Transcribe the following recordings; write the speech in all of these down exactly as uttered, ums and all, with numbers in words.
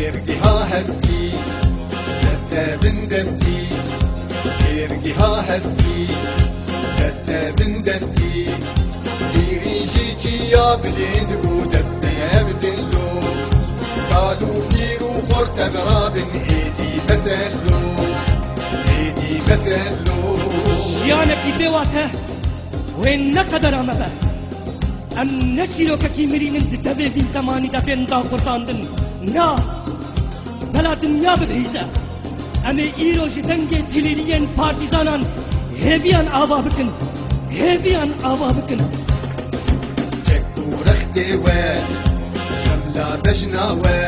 Êrgiha hestî, dest se bin destî. Êrgiha hestî, dest se bin destî. Pîrî jî çiya bilind bû, dest bi hev din lo. Dad û pîr û xort tev rabin, êdî bes e lo. Êdî bes e lo. Jiyanekî bêwate wê ne qedera me be. Em ne çîrokekî mirîn in di devê vî zemanî de bên daqurtandin. Na! Bela dinya bibihîze. Em ê îro ji dengê tilîriyên partîzanan hêviyan ava bikin. Hêviyan ava bikin. Çek û rextê we, xemla bejna we.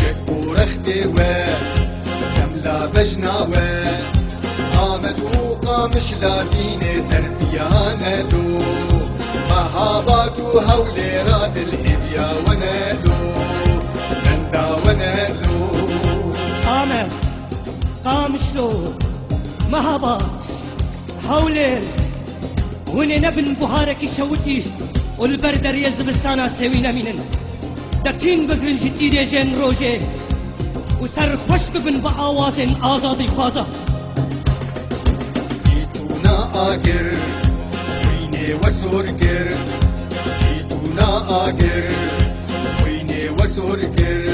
Çek û rextê we, xemla bejna we. Amed û Qamişlo dînê ser piyane lo. Mehabad û Hewlêra dil hêviya we ne lo. Benda we ne lo. Amed, Qamişlo, Mehabad, Hewlêr, hûn ê nebin buharekî şewitî û li ber deriyê zivistana sêwî nemînin. Detîn bigrin ji tîrêjên rojê û serxweş bibin bi awazên azadîxwaza. Dîtûna agir, xwînê we sor kir. Dîtûna agir, xwînê we sor kir.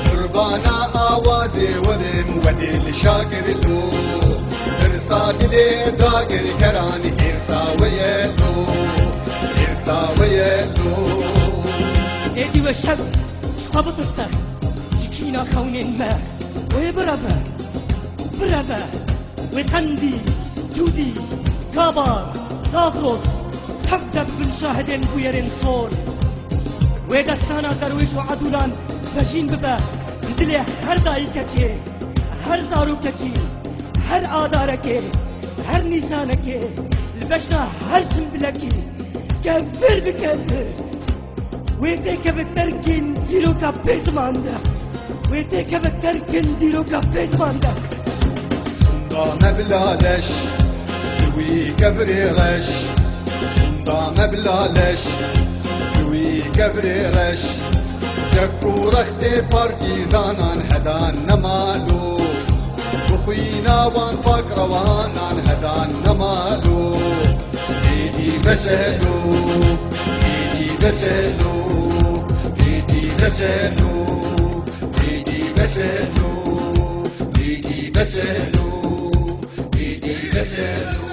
Qurbana awazê we bim, we dê li şakir lo. Pirsa dilê dagirkeran hêrsa we ye lo. Hêrsa we ye lo. Êdî we şev ji xwe bitirse, ji kîna xewnên me wê bireve, bireve. Wê Qendî, Cûdî, Gabar, Zagros, tev de bibin şahidên bûyerên sor. Wê destana derwêş û edûlan vejîn bibe di dilê her dayikekê, her zarokekî, her adarekê, her nîsanekê, li bejna her simbilekî kevir bi kevir. Wê têkeve terkên dîroka pê ziman de. Wê têkeve terkên dîroka pê ziman de. Sunda me bila leş, di wî kevirê reş. Sunda me bila leş, di wî kevirê reş. Çek û rextê partîzanan hedan nemalo. Bi xwîna wan pak rewanan hedan nemalo. Êdî bes e lo, êdî bes e lo, êdî bes e lo, êdî bes e lo, êdî bes e lo, êdî bes e lo.